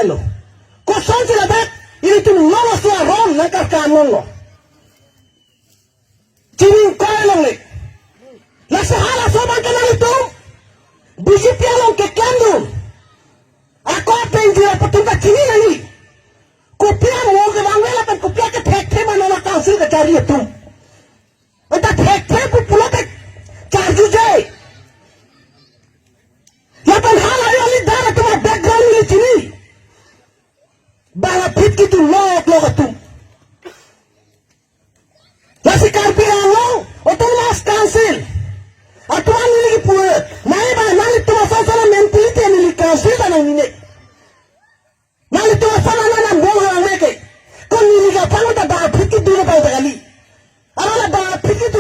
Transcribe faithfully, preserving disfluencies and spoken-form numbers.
lo. Kosonsi ladak ilitum non aso aron nangkarkam longlo. Chini ingkoi longle. Lasi halaso abang ke nanglitum B J P along keklem dun. Ako penjira atum ta chini nangji. Kopi amo kevang ave lapen kopi akethekthe ma non a-council kachari atum. Anta thekthe pu pulote charjuje. Lapen hala yo leader atum a-background neli chini. Bang aphi kedo loklok atum. Lasi Karbi Anglong Autonomous Council atum an neli kipu, nai ba nanglitum asonson a-mentality neli council ta nangne. Nanglitum asonson an nang bong halang me ke. Ko neli kapangta bang aphi kedo abang ta kali. Aro la bang aphi kedo